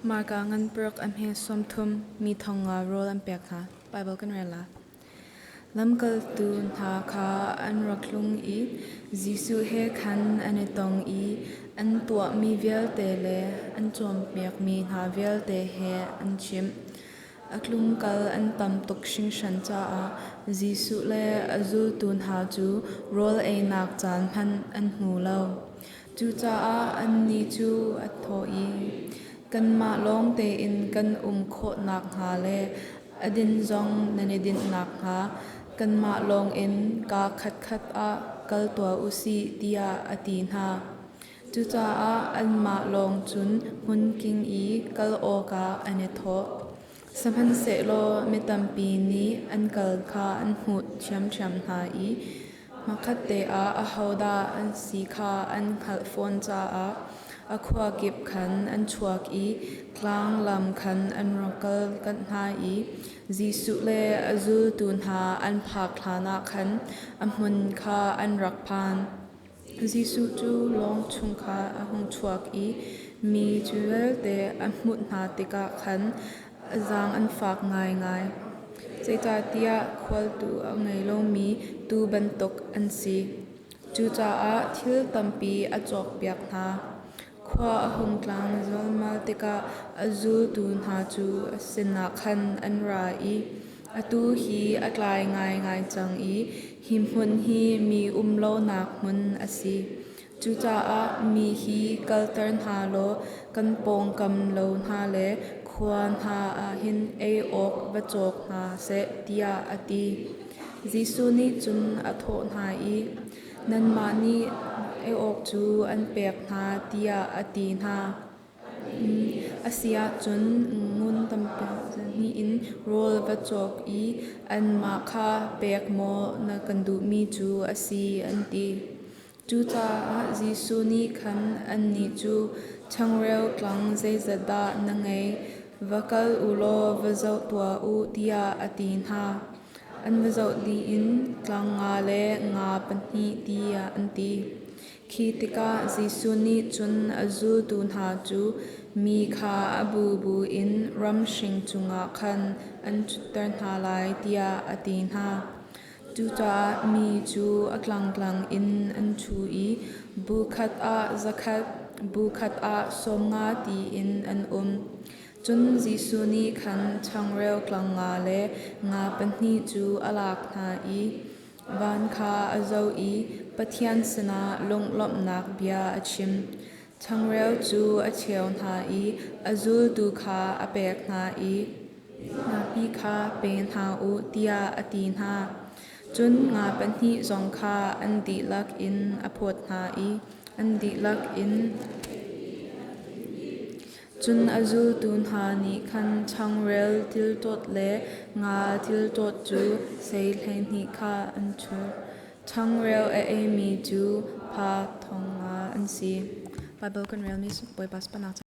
Marka ngan paruk a hme 30 mi thong nga rawl an pek hna. Baibal kan rel la. Lamkaltu hna kha an rak tlung i Jesuh he khan an i tong i an tuahmi vialte le an cawnpiakmi hna vialte he an chimh. A tlungkal an tam tuk hringhran caah Jesuh le a zultu hna cu rawl einak caan hmanh an hmu lo. Cucaah annih cu a thawh i, “Kanmah lawng tein kan um khawh nakhnga le a din zong nan i dinh nakhnga kanmah lawngin kaa khatkhat ah kal tuah u sih,” tiah a ti hna. Cucaah anmah lawng cun hmunking i kal awkah an i thawh. Sihmanhsehlaw mi tampi nih an kal kha an hmuh ṭhiamṭhiam hna i hmakhatte ah ahodah an si kha an hngalh fawn caah a khuakip khan an chuak i tlang lam khan an rak kal kanh hna i Jesuh le a zultu hna an phak hlanah khan a hmun kha an rak phan. Jesuh cu lawng chung kha a hung chuak i mi cu vialte a hmuh hna tikah khan a zaang an fak ngaingai. Zeicahtiah khualtu a ngei lomi tuu bantuk an si. Cucaah thil tampi a cawkpiak hna. Khua a hung tlang zalmal tikah a zultu hna cu a sinah khan an ra i Atu hi a tlai ngaingai cang i hi hmun hi mi um lonak hmun a si. Cucaah mi hi kalter hna law kan pawngkam lo hna le khua hna ah hin ei awk va cawk hna seh, tiah a ti. Jesuh nih cun a thawh hna i, Nanmah nih ei awk cu an pek hna, tiah a ti hna. A si ahcun ngun tampi hnih in rawl va cawk i anmah kha pek maw na kan duhmi cu a si, an ti. Cucaah Jesuh nih khan annih cu, Changreu tlang zeizat dah na ngei? Va kal u law va zoh tuah u, tiah a ti hna. An va zoh dih in tlang nga le nga pahnih tiah an ti. Khi tikah Jesuh nih cun a zultu hna cu mi kha a bubu in ramhring cungah khan an ṭhutter hna lai tiah a ti hna. Cucaah mi cu a tlangtlang in an ṭhu i bu khat ah zakhat, bu khat ah 50 tiin an um. Cun Jesuh nih khan changreu tlang nga le nga pahnih cu a lak hna i Van kha a zoh i Pathian sinah lunglawmhnak bia a chim. Changreu cu a cheu hna i a zultu kha a pek hna i, Ngapi kha pe hna u, tiah a ti hna. Cun nga pahnih zong kha an dihlak in a phawt hna i an dihlak in Cun a zultu hna nih khan changreu tilṭawt le nga tilṭawt cu sei 12 kha an chur. Changreu a eimi cu pa 5,000 an si. Baibal kan relmi Bawipa Spanak.